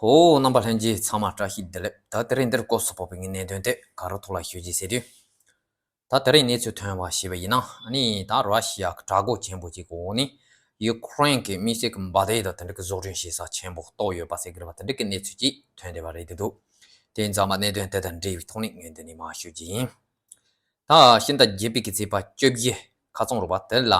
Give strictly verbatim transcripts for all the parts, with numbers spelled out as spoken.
ཨོ། རྣམ་པ་ལྷན་རྒྱས་ཚང་མ་བཀྲ་ཤིས་བདེ་ལེགས། ད་དེ་རིང་འདིར་སྐོར་སུ་ཕོག་པའི་གནད་དོན་དེ་ག་རུ་ཐོག་ལ་ཞུ་རྒྱུ་ཟེར་དུས། ད་དེ་རིང་གནས་ཚུལ་ཐོན་པ་ཞེས་པ་ཡིན་ན། ཨ་ནི་ད་ར་ཤི་ཡ་གི་དྲག་རྒོལ་ཆེན་པོ་ཅིག་གི་འོག་ནས་ཡུ་ཁུ་རེན་གྱི་དམིགས་བསལ་གྱི་འབར་མདེལ་དང་དེ་འདྲ་གི་བཟོ་སྐྲུན་བྱེད་ས་ཆེན་པོ་གཏོར་ཡོད་པ་ཟེར་གི་རེད་པ། དེ་འདྲ་གི་གནས་ཚུལ་ཅིག་ཐོན་བསྡད་པ་རེད་འདུག་དེ་ཡིན་ཙང་མ་གནད་དོན་དེ་དང་འབྲེལ་བའི་ཐོག་ནས་ངས་འདི་ནས་མར་ཞུ་རྒྱུ་ཡིན། ད་ཕྱི་ཟླ་བརྒྱད་པའི་གི་ཚེས་པ་བཅོ་བརྒྱད་ཁ་རྩང་རུ་བ་དེ་ལ།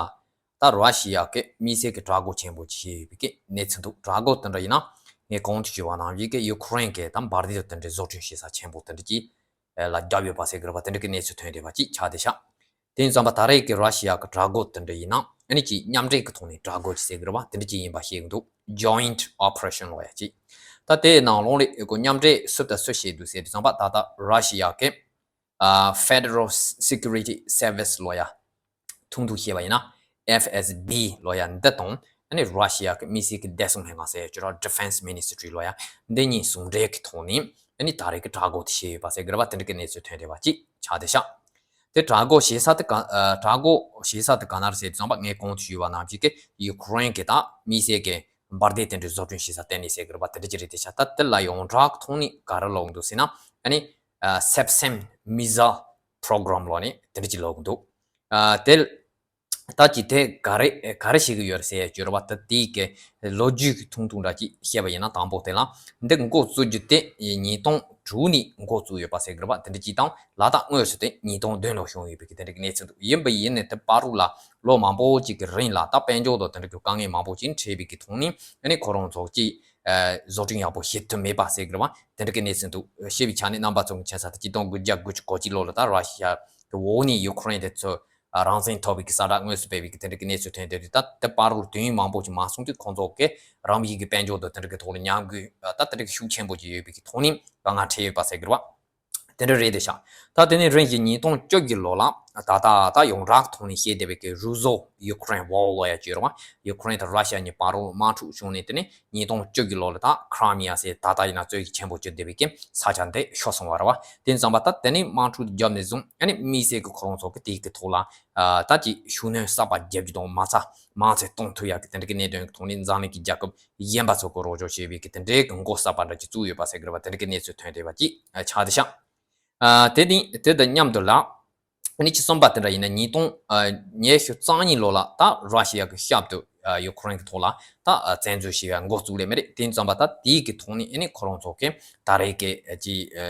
ད་ར་ཤི་ཡ་གི་དམིགས་བསལ་གྱི་དྲག་རྒོལ་ཆེན་པོ་ཅིག་བྱས་ཡོད་པའི་གི་གནས་ཚུལ་འདུག་དྲག་རྒོལ་དེ་འདྲ་ཡིན་ན། ངས་གོང་དུ་ཞུས་པ་ནང་བཞིན་གི་ཡུ་ཁུ་རེན་གྱི་ད་འབར་མདེལ་དེ་འདྲའི་བཟོ་སྐྲུན་བྱེད་ས་ཆེན་པོ་དེ་འདྲ་ཅིག་ལ་བརྒྱབ་ཡོད་པ་ཟེར་གི་རེད་པ། དེ་འདྲ་གི་གནས་ཚུལ་ཐོན་བསྡད་པ་ཅིག་ཆགས་བསྡད་ཤག་དེ་ཡིན་ཙང་མ་ད་རེས་ཀྱི་ར་ཤི་ཡ་གི་དྲག་རྒོལ་དེ་འདྲ་ཡིན་ན། ཨ་ནི་ཅིག་མཉམ་འབྲེལ་གྱི་ཐོག་ནས་དྲག་རྒོལ་ཅིག་ཟེར་གི་རེད་པ། དེ་འདྲ་ཅིག་ཡིན་པ་ཤེས་གི་འདུག Joint Operation ལབ་ཡ་ཅིག་ད་དེའི་ནང་ལོགས་ལ་ཨེ་གོ་མཉམ་འབྲེལ་སུ་དང་སུ་བྱས་འདུག་ཟེར་དུས་ཙམ་པ། ད་ལྟ་ར་ཤི་ཡ་གི་ཨ་Federal Security Service ལབ་ཡ། ཐུང་ཐུང་བཤད་པ་ཡིན་ན། F S B ལབ་ཡ་འདི་དང་། ཨ་ནི་ར་ཤི་ཡ་གི་དམིགས་བསལ་གྱི་བདེ་སྲུང་ལྷན་ཁང་ཟེར་ཡ་ཅིག་ར། Defense Ministry ལབ་ཡ། འདི་གཉིས་ཟུང་འབྲེལ་གྱི་ཐོག་ནས་ཨ་ནི་ད་རེས་ཀྱི་དྲག་རྒོལ་དེ་བྱས་ཡོད་པ་ཟེར་གི་རེད་པ། དེ་འདྲ་གི་གནས་ཚུལ་ཐོན་བསྡད་པ་ཅིག་ཆགས་བསྡད་ཤག་དེ་དྲག་རྒོལ་བྱེད་ས་དེ་ག་ཨ་དྲག་རྒོལ་བྱེད་ས་དེ་ག་ན་རེད་ཟེར་དུས་ཙམ་པ། ངས་གོང་དུ་ཞུས་པ་ནང་བཞིན་གྱི་ཡུ་ཁུ་རེན་གྱི་ད་དམིགས་བསལ་གྱི་འབར་མདེལ་དེ་འདྲའི་བཟོ་སྐྲུན་བྱེད་ས་གཏན་ནས་ཟེར་གི་རེད་པ། དེ་འདྲ་ཅིག་རེད་བསྡད་ཤག་ད་དེ་ལ་ཡོངས་གྲགས་ཐོག་ནས་ག་རེ་ལབ་འདུག་ཟེར་ན། ཨ་ནི་ཨ་Sepsim Missile Program ལབ་ནས་དེ་འདྲ་ཅིག་ལབ་གི་འདུག་ཨ་དེ་ད་ཅི་དེ་ག་རེ་ག་རེ་བྱེད་ཀྱི་ཡོད་རེད་ཟེར་ཡ་ཅིག་ཡོད་རེད་པ། ད་དེའི་གི་ལོ་རྒྱུས་ཀྱི་ཐུང་ཐུང་འདྲ་ཅིག་བཤད་པ་ཡིན་ན། དང་པོ་དེ་ལ་འདི་འགོ་བཙུགས་རྒྱུ་དེ་ཉིས་སྟོང་དྲུག་ནས་འགོ་བཙུགས་ཡོད་པ་ཟེར་གི་རེད་པ། དེ་འདྲ་ཅིག་དང་། ལ་དྭགས་དངོས་སུ་དེ་ཉིས་སྟོང་བདུན་ལོ་བྱུང་ཡོད་པའི་གི་དེ་འདྲ་གི་གནས་ཚུལ་འདུག་ཡིན་པ་ཡིན་ནའི་དེ་བར་དུ་ལ་ལོ་མང་པོ་ཅིག་གི་རིང་ལ་ད་དཔལ་འབྱོར་དང་དེ་འདྲ་གི་དཀའ་ངལ་མང་པོ་ཅིག་འཕྲད་པའི་གི་ཐོག་ནས། ཨ་ནི་ཁོ་རང་ཚོ་ཅིག་ཨ་བཟོ་སྐྲུན་ཡག་པོ་བྱེད་ཐུབ་མེད་པ་ཟེར་གི་རེད་པ། དེ་འདྲ་གི་གནས་ཚུལ་འདུག་བཤད་པའི་ཆ་ནས་རྣམ་པ་ཚོ་གི་མཁྱེན་ས་དེ་ཆིག་སྟོང་དགུ་བརྒྱ་དགུ་བཅུ་གོ་གཅིག་ལོ་ལ་ད་ར་ཤི་ཡ་གི་འོག་ནས་ཡུ་ཁུ་རེན་དེ་ཚོ་རང་བཙན་ཐོབ་པའི་གི་ས་བསྒྲགས་དངོས་སུ་སྤེལ་བའི་གི་དེ་འདྲ་གི་གནས་ཚུལ་ཐོན་བསྡད་དུས། ད་དེ་བར་དུ་དུས་ཡུན་མང་པོ་ཅིག་མ་སོང་དུས་ཁོང་ཚོ་གི་རང་ཡུལ་གྱི་དཔལ་འབྱོར་དང་དེ་འདྲ་གི་ཐོག་ལ་ཉམས་རྒུད། ད་དེ་འདྲ་གི་ཤུགས་ཆེན་པོ་ཅིག་ཡོད་པའི་གི་ཐོག་ནས་དཀའ་ངལ་འཕྲད་ཡོད་པ་ཟེར་གི་རེད་པ། དེ་འདྲ་རེད་དེ་ཤག་ད་དེ་ནས་རིང་ཞིག་ཉིས་སྟོང་བཅུ་གི་ལོ་ལ་ད་ལྟ་ད་ཡོངས་གྲགས་ཐོག་ནས་བཤད་བསྡད་པའི་གི་རུ་ཟོ་ཡུ་ཁུ་རེན་ཝོར་ལབ་ཡ་ཅིག་ཡོད་རེད་པ། ཡུ་ཁུ་རེན་དང་ར་ཤི་ཡ་གཉིས་བར་དུ་དམག་འཁྲུག་བྱུང་ནས། དེ་ནས་ཉིས་སྟོང་བཅུ་གི་ལོ་ལ་ད་ཁྲི་མི་ཡ་ཟེར་ད་ལྟ་ཡིན་ན་རྩོད་ཡིག་ཆེན་པོ་བརྗོད་བསྡད་པའི་གི་ས་ཆ་འདི་ཤོར་སོང་བ་རེད་པ། དེ་ཙམ་པ་ད་དེ་ནས་དམག་འཁྲུག་བརྒྱབ་ནས་བཟུང་། ཨ་ནི་དམིགས་བསལ་གྱི་ཁོ་རང་ཚོ་གི་དེའི་གི་ཐོག་ལ་ཨ་ད་ཅིག་ཤུགས་སྣོན་གསར་པ་བརྒྱབ་རྒྱུ་དང་། མ་རྩ་མང་ཙམ་གཏོང་ཐུབ་ཡ་གི་དེ་འདྲ་གི་གནད་དོན་གི་ཐོག་ནས་འཛམ་གླིང་གི་རྒྱལ་ཁབ་གཞན་པ་ཚོ་གི་རོགས་སྐྱོར་བྱེད་པའི་གི་དེ་འདྲའི་གི་འགོ་གསར་པ་འདྲ་ཅིག་བཙུགས་ཡོད་པ་ཟེར་གི་རེད་པ། དེ་འདྲ་གི་གནས་ཚུལ་ཐོན་བསྡད་པ་ཅིག་ཆགས་བསྡད་ཤག་ཨ་དེ་དེ་དེ་དང་མཉམ་དུ་ལ། ཨ་ནི་ཅིག་གསུམ་པ་དེ་འདྲ་ཡིན་ན། ཉིས་སྟོང་ཨ་ཉི་ཤུ་རྩ་གཉིས་ལོ་ལ་ད་ར་ཤི་ཡ་གི་ཞབས་ཏུ་ཨ་ཡུ་ཁུ་རེན་གི་ཐོག་ལ་ད་ཨ་བཙན་འཛུལ་བྱས་པའི་འགོ་བཙུགས་ལེ་མི་རེད། དེ་ཙམ་པ་ད་དེའི་གི་ཐོག་ནས་ཨ་ནི་ཁོ་རང་ཚོ་གི་ད་རེས་གི་ཅིག་ཨ་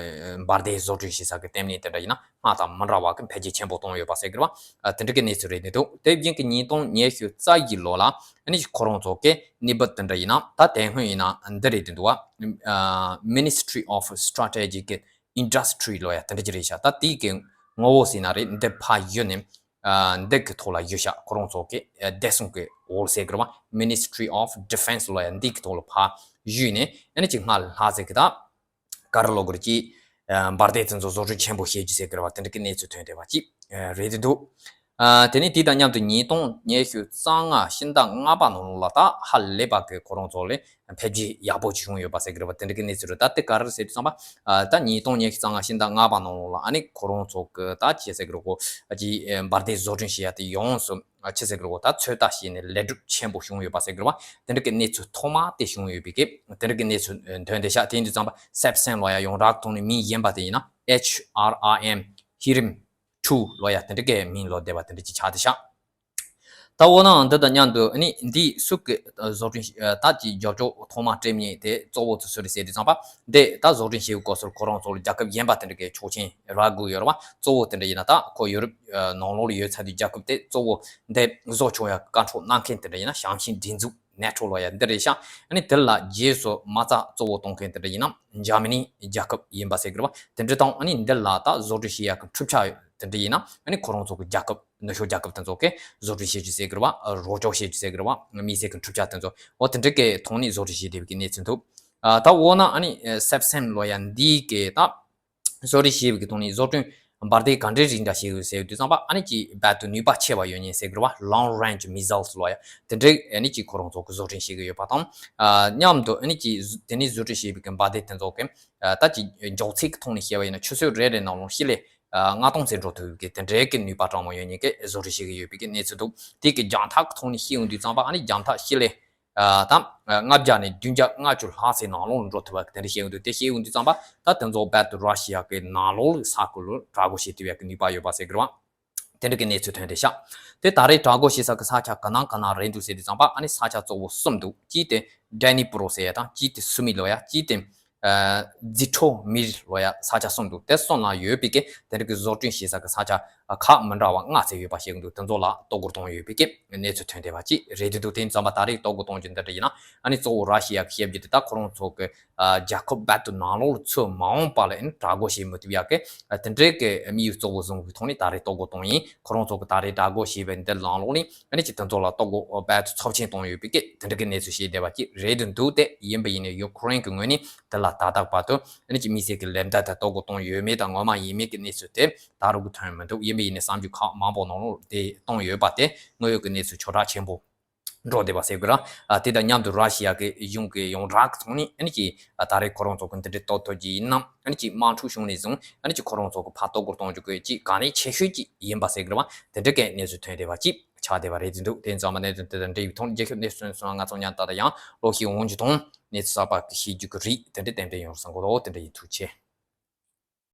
འབར་མདེལ་བཟོ་སྐྲུན་བྱེད་ས་གི་ལྟེ་གནས་དེ་འདྲ་ཡིན་ན་སྔར་དང་མི་འདྲ་བ་གི་འཕེལ་རྒྱས་ཆེན་པོ་བཏང་ཡོད་པ་ཟེར་གི་རེད་པ། ཨ་དེ་འདྲ་གི་གནས་ཚུལ་རེད་འདུག་དེ་བཞིན་གི་ཉིས་སྟོང་ཉི་ཤུ་རྩ་བཞི་ལོ་ལ་ཨ་ནི་ཁོ་རང་ཚོ་གི་གནས་བབ་དེ་འདྲ་ཡིན་ན། ད་དེ་སྔོན་ཡིན་ན་འདི་རེད་འདུག་པ། ཨ་Ministry of Strategic Industry ལབ་ཡ་དེ་འདྲ་ཅིག་རེད་ཤག་ད་དེའི་གི་ངོ་བོ་ཟེར་ན་རེད། འདི་ཕར་གཞུས་ནས་ཨ་འདི་གི་ཐོག་ལ་གཞུས་ཤག་ཁོ་རང་ཚོ་གི་ཨ་བདེ་སྲུང་གི་འོག་ཟེར་གི་རེད་པ། Ministry of Defense ལབ་ཡ་འདི་གི་ཐོག་ལ་ཕར་གཞུས་ནས། ཨ་ནི་ཅིག་སྔར་ལྷག་ཟེར་གི་ད་ག་རེ་ལབ་དགོས་རེད། ཅིག་ཨ་འབར་མདེལ་དེ་ཚོ་བཟོ་སྐྲུན་ཆེན་པོ་བྱེད་རྒྱུ་ཟེར་གི་རེད་པ། དེ་འདྲ་གི་གནས་ཚུལ་ཐོན་བསྡད་པ་ཅིག་ཨ་རེད་འདུག་ཨ་དེ་ནས་དེ་དང་མཉམ་དུ་ཉིས་སྟོང་ཉི་ཤུ་རྩ་ལྔ་ཕྱི་ཟླ་ལྔ་པ་ནང་ལོགས་ལ་ད་ཧ་ལས་པ་གི་ཁོ་རང་ཚོ་ལ་འཕེལ་རྒྱས་ཡག་པོ་ཅིག་བྱུང་ཡོད་པ་ཟེར་གི་རེད་པ། དེ་འདྲ་གི་གནས་ཚུལ་རེད། ད་དེ་ག་རེ་ཟེར་དུས་ཙམ་པ། ཨ་ད་ཉིས་སྟོང་ཉི་ཤུ་རྩ་ལྔ་ཕྱི་ཟླ་ལྔ་པ་ནང་ལོགས་ལ་ཨ་ནི་ཁོ་རང་ཚོ་གི་ད་ཅི་ཟེར་གི་རེད་གོ། ཨ་ཅིག་ཨ་འབར་མདེལ་བཟོ་སྐྲུན་བྱེད་ཡ་དེ་ཡོངས་སུ་ཨ་ཅི་ཟེར་གི་རེད་གོ། ད་ཚོད་ལྟ་བྱས་ནས་ལེགས་གྲུབ་ཆེན་པོ་བྱུང་ཡོད་པ་ཟེར་གི་རེད་པ། དེ་འདྲ་གི་གནས་ཚུལ་ཐོག་མ་དེ་བྱུང་ཡོད་པའི་གི་དེ་འདྲ་གི་གནས་ཚུལ་ཐོན་བསྡད་ཤག་དེ་ཡིན་དུས་ཙམ་པ་སེབ་སེམ་ལབ་ཡ་ཡོངས་གྲགས་ཐོག་ནས་མིང་གཞན་པ་དེ་ཡིན་ན་H R I M Hirim two ལབ་ཡ་དེ་འདྲ་གི་མིང་ལབ་བསྡད་པ་དེ་འདྲ་ཅིག་ཆགས་བསྡད་ཤག་ད་འོ་ན་འདི་དང་མཉམ་དུ་ཨ་ནི་འདི་སུ་གི་བཟོ་སྐྲུན་ད་ཅིག་རྒྱབ་སྐྱོར་ཐོག་མ་སྤྲད་མཁན་དེ་གཙོ་བོ་དེ་སུ་རེད་ཟེར་དུས་ཙམ་པ། འདི་ད་བཟོ་སྐྲུན་བྱེད་པའི་སྐབས་སུ་ཁོ་རང་ཚོ་ལ་རྒྱལ་ཁབ་གཞན་པ་དེ་འདྲ་གི་ཆོག་མཆན་རག་དགོས་ཡོད་རེད་པ། གཙོ་བོ་དེ་འདྲ་ཡིན་ན་ད་ཁོ་ཡུ་རོབ་ནང་ལོགས་ལ་ཡོད་ཚར་དུས་རྒྱལ་ཁབ་དེ་གཙོ་བོ་འདི་བཟོ་ཆོག་ཡ་བཀའ་འཁྲོལ་གནང་མཁན་དེ་འདྲ་ཡིན་ན་ཞང་ཞིང་སྒྲིག་འཛུགས་ནེ་ཊོ་ལབ་ཡ་འདི་རེད་ཤག་ཨ་ནི་དེ་ལ་རྗེས་སུ་མ་རྩ་གཙོ་བོ་གཏོང་མཁན་དེ་འདྲ་ཡིན་ན་འཇར་མ་ནི་རྒྱལ་ཁབ་ཡིན་པ་ཟེར་གི་རེད་པ། དེ་འདྲ་དང་ཨ་ནི་འདི་ལ་ད་བཟོ་སྐྲུན་བྱེད་ཡ་གི་འཕྲུལ་ཆས་དེ་འདྲ་ཡིན་ན་ཨ་ནི་ཁོ་རང་ཚོ་གི་རྒྱལ་ཁབ་ནུབ་ཕྱོགས་རྒྱལ་ཁབ་དེ་ཚོ་གི་བཟོ་སྐྲུན་བྱེད་རྒྱུ་ཟེར་གི་རེད་པ། རོགས་སྐྱོར་བྱེད་རྒྱུ་ཟེར་གི་རེད་པ། དམིགས་བསལ་གྱི་འཕྲུལ་ཆས་དེ་ཚོ་འོ་དེ་འདྲ་གི་ཐོག་ནས་བཟོ་སྐྲུན་བྱེད་བསྡད་པའི་གི་གནས་ཚུལ་འདུག་ཨ་ད་འོ་ན་ཨ་ནི་སེབ་སེམ་ལབ་ཡ་འདི་གི་ད་བཟོ་སྐྲུན་བྱེད་པའི་གི་ཐོག་ནས་བཟོ་སྐྲུན་འབར་མདེལ་ག་འདྲའི་རིགས་འདྲ་བྱེད་དགོས་ཟེར་དུས་ཙམ་པ། ཨ་ནི་ཅིག་རྦད་དེ་ནུས་པ་ཆེ་བ་ཡོད་མཁན་ཟེར་གི་རེད་པ། Long Range Missiles ལབ་ཡ་དེ་འདྲའི་ཨ་ནི་ཅིག་ཁོ་རང་ཚོ་གི་བཟོ་སྐྲུན་བྱེད་གི་ཡོད་པ་དང་། ཨ་མཉམ་དུ་ཨ་ནི་ཅིག་དེ་ནས་བཟོ་སྐྲུན་བྱེད་པའི་གི་འབར་མདེལ་དེ་ཚོ་གི་ཨ་ད་ཅིག་མགྱོགས་ཚད་ཀྱི་ཐོག་ནས་བཤད་པ་ཡིན་ན་ཆུ་ཚོད་རེ་རེ་ནང་ལོགས་གཅིག་ལ་ཨ་ལྔ་སྟོང་ཙམ་འགྲོ་ཐུབ་པའི་གི་དེ་འདྲའི་གི་ནུས་པ་གྲངས་མང་ཡོད་མཁན་གི་བཟོ་སྐྲུན་བྱེད་གི་ཡོད་པའི་གི་གནས་ཚུལ་འདུག་དེ་གི་རྒྱང་ཐག་གི་ཐོག་ནས་བཤད་ཡོང་དུས་ཙམ་པ། ཨ་ནི་རྒྱང་ཐག་གཅིག་ལ་ ཨ་དང་ཨ་ལྔ་བརྒྱ་ནས་བདུན་བརྒྱ་ལྔ་བཅུ་ལྷག་ཙམ་ནང་ལོགས་ལ་འགྲོ་ཐུབ་པ་དེ་འདྲ་བཤད་ཡོང་དུས། དེ་བཤད་ཡོང་དུས་ཙམ་པ་ད་དེ་ཚོ་རྦད་དེ་ར་ཤི་ཡ་གི་ནང་ལོགས་ལ་ས་ཁུལ་ལ་དྲག་རྒོལ་བྱེད་ཐུབ་ཡ་གི་ནུས་པ་ཡོད་པ་ཟེར་གི་རེད་བ། དེ་འདྲ་གི་གནས་ཚུལ་ཐོན་བསྡད་ཤག་དེ་ད་རེས་དྲག་རྒོལ་བྱེད་ས་གི་ས་ཆ་ག་ནང་ག་ནང་རེད་འདུག་ཟེར་དུས་ཙམ་པ། ཨ་ནི་ས་ཆ་གཙོ་བོ་གསུམ་འདུག་གཅིག་དེ་ཌི་ནི་པྲོ་ཟེར་ཡ་དང་། གཅིག་དེ་སུ་མི་ལོ་ཡ། གཅིག་དེ་ཨ་ཛི་ཁྲོ་མིར་ལོ་ཡ། ས་ཆ་གསུམ་འདུག་དེ་གསུམ་ལ་ཡོད་པའི་གི་དེ་འདྲ་གི་བཟོ་སྐྲུན་བྱེད་ས་གི་ས་ཆ་ཁག་མི་འདྲ་བ་ལྔ་ཙམ་ཡོད་པ་ཞིག་འདུག་དེ་ཚོ་ལ་གཏོར་རྒོལ་བཏང་ཡོད་པའི་གི་གནས་ཚུལ་ཐོན་བསྡད་པ་ཅིག་རེད་འདུག་དེ་ཙམ་པ་ད་རེས་གཏོར་རྒོལ་གཏོང་རྒྱུ་འདི་འདྲ་ཡིན་ན། ཨ་ནི་གཙོ་བོ་ར་ཤི་ཡ་གི་བཤད་རྒྱུ་དེ་ད་ཁོ་རང་ཚོ་གི་ཨ་རྒྱལ་ཁབ་རྦད་དེ་ནང་ལོགས་ལ་ཚུར་མ་འོངས་པ་ལ་ཨ་ནི་དྲག་རྒོལ་བྱེད་མི་ཐུབ་ཡ་གི་ཨ་དེ་འདྲའི་གི་དམིགས་ཡུལ་གཙོ་བོ་བཟུང་བའི་ཐོག་ནས་ད་རེས་གཏོར་རྒོལ་གཏོང་ཡིན། ཁོ་རང་ཚོ་གི་ད་རེས་དྲག་རྒོལ་བྱས་པའི་འདི་ནང་ལོགས་ནས་ཨ་ནི་ཅིག་དེ་ཚོ་ལ་གཏོར་རྒོལ་རྦད་དེ་ཚབས་ཆེན་བཏང་ཡོད་པའི་གི་དེ་འདྲ་གི་གནས་ཚུལ་བཤད་བསྡད་པ་ཅིག་རེད་འདུག་དེ་ཡིན་པ་ཡིན་ནའི་ཡུ་ཁུ་རེན་གི་ངོས་ནས་དེ་ལ་ད་ལྟ་བར་དུ་ཨ་ནི་ཅིག་དམིགས་བསལ་གི་ལེ་བདའ་དང་གཏོར་རྒོལ་བཏང་ཡོད་མེད་དང་ངོ་མ་ཡིན་མིན་གི་གནས་ཚུལ་དེ་ད་རུང་གི་ཐོན་མི་འདུག་ཡིན་པ་ཡིན་ནའི་གསར་འགྱུར་ཁག་མང་པོ་ནང་ལོགས་དེ་བཏང་ཡོད་པ་དེ་དངོས་ཡོད་གི་གནས་ཚུལ་ཆེ་དྲགས་ཆེན་པོ་འགྲོ་བསྡད་པ་ཟེར་དགོས་ར། ཨ་དེ་དང་མཉམ་དུ་ར་ཤི་ཡ་གི་གཞུང་གི་ཡོངས་གྲགས་ཀྱི་ཐོག་ནས་ཨ་ནི་ཅིག་ཨ་ད་རེས་ཁོ་རང་ཚོ་གི་འདི་འདྲའི་གཏོར་ཐུབ་ཀྱི་ཡིན་ནམ། ཨ་ནི་ཅིག་དམག་འཁྲུག་བྱུང་ནས་བཟུང་ཨ་ནི་ཅིག་ཁོ་རང་ཚོ་གི་ཕར་གཏོར་རྒོལ་གཏོང་རྒྱུ་གི་ཅིག་གལ་གནད་ཆེ་ཤོས་ཅིག་ཡིན་པ་ཟེར་དགོས་ར། དེ་འདྲ་གི་གནས་ཚུལ་ཐོན་བསྡད་པ་ཅིག་ཆགས་བསྡད་པ་རེད་འདུག་དེ་ཙམ་མ་གནས་ཚུལ་དེ་དང་འབྲེལ་བའི་ཐོག་ནས་རྒྱལ་ཁབ་གནས་ཚུལ་སོང་ང་ཚོ་མཉམ་དུ་ད་ལྟ་ཡང་ལོ་ཤས་འོང་རྒྱུ་དང་གནས་ཚུལ་གསར་པ་ཞིག་རྒྱུ་གི་རིགས་དེ་འདྲ་གཏན་འབྲས་ཡོང་བསམ་གི་འདུག་དེ་འདྲ་ཡིན། ཐུགས་རྗེ་ཆེ།